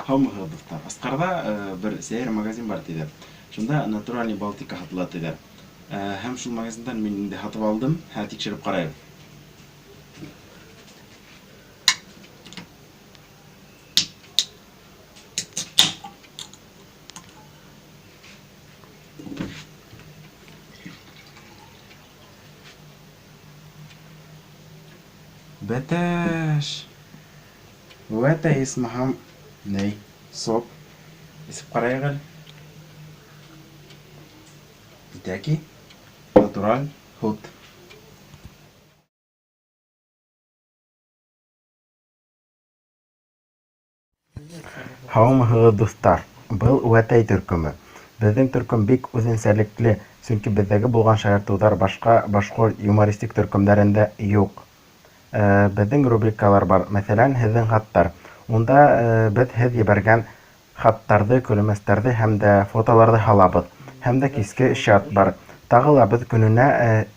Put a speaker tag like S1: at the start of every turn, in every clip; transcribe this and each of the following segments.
S1: Һаумыһығыҙ, дуҫтар! Асҡарҙа бер сәйер магазин бар тиҙәр. Шунда натуральный Балтика һатыла тиҙәр. Һәм шул магазиндан мин инде һатып алдым. Хә, тикшереп ҡарайбыҙ. Бәтәш! Вәтә исмаһам, ней, сок. Эсеп ҡарайыҡ әле. Итәки, натураль һут. Һаумыһығыҙ, дуҫтар! Был Үәтәй төркөмө. Беҙҙең төркөм бик үҙенсәлекле, сөнки беҙҙәге булған шаяртыуҙар башҡа башҡорт юмористик төркөмдәрендә юҡ. Беҙҙең рубрикалар бар, мәҫәлән, һеҙҙең хаттар. Унда беҙ һеҙ ебәргән хаттарҙы, көлөмәстәрҙе һәм дә фотоларҙы һалабыҙ. Һәм дә киске чат бар. Тағы ла беҙ көнөнә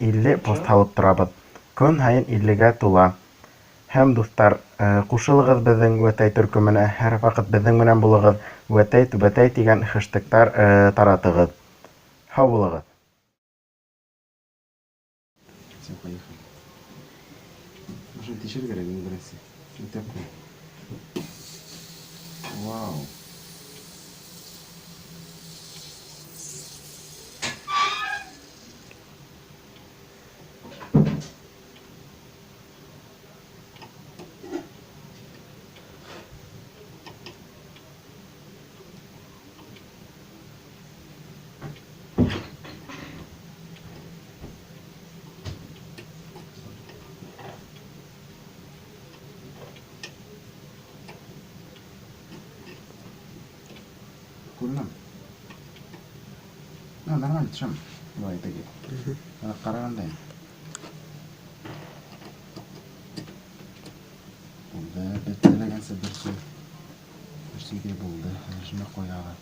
S1: 50 пост һалып торабыҙ. Көн һайын 50-гә тула. Һәм, дуҫтар, ҡушылығыҙ беҙҙең Үәтәй төркөмөнә, һәр ваҡыт беҙҙең менән булығыҙ, Үәтәй түбәтәй тигән хэштегтар таратығыҙ. Һау булығыҙ! Все, поехали. Ошоно тишер кәрәк иң беренсе. Үтә ҡул. Вау. Күренәме? Ну, нормально төшәм. Былай теге. Ҡарағанда инде. Булды, беҙ теләгәнсә бер сөй. Бер сөйгә булды. Хәҙер шунда ҡоябыҙ.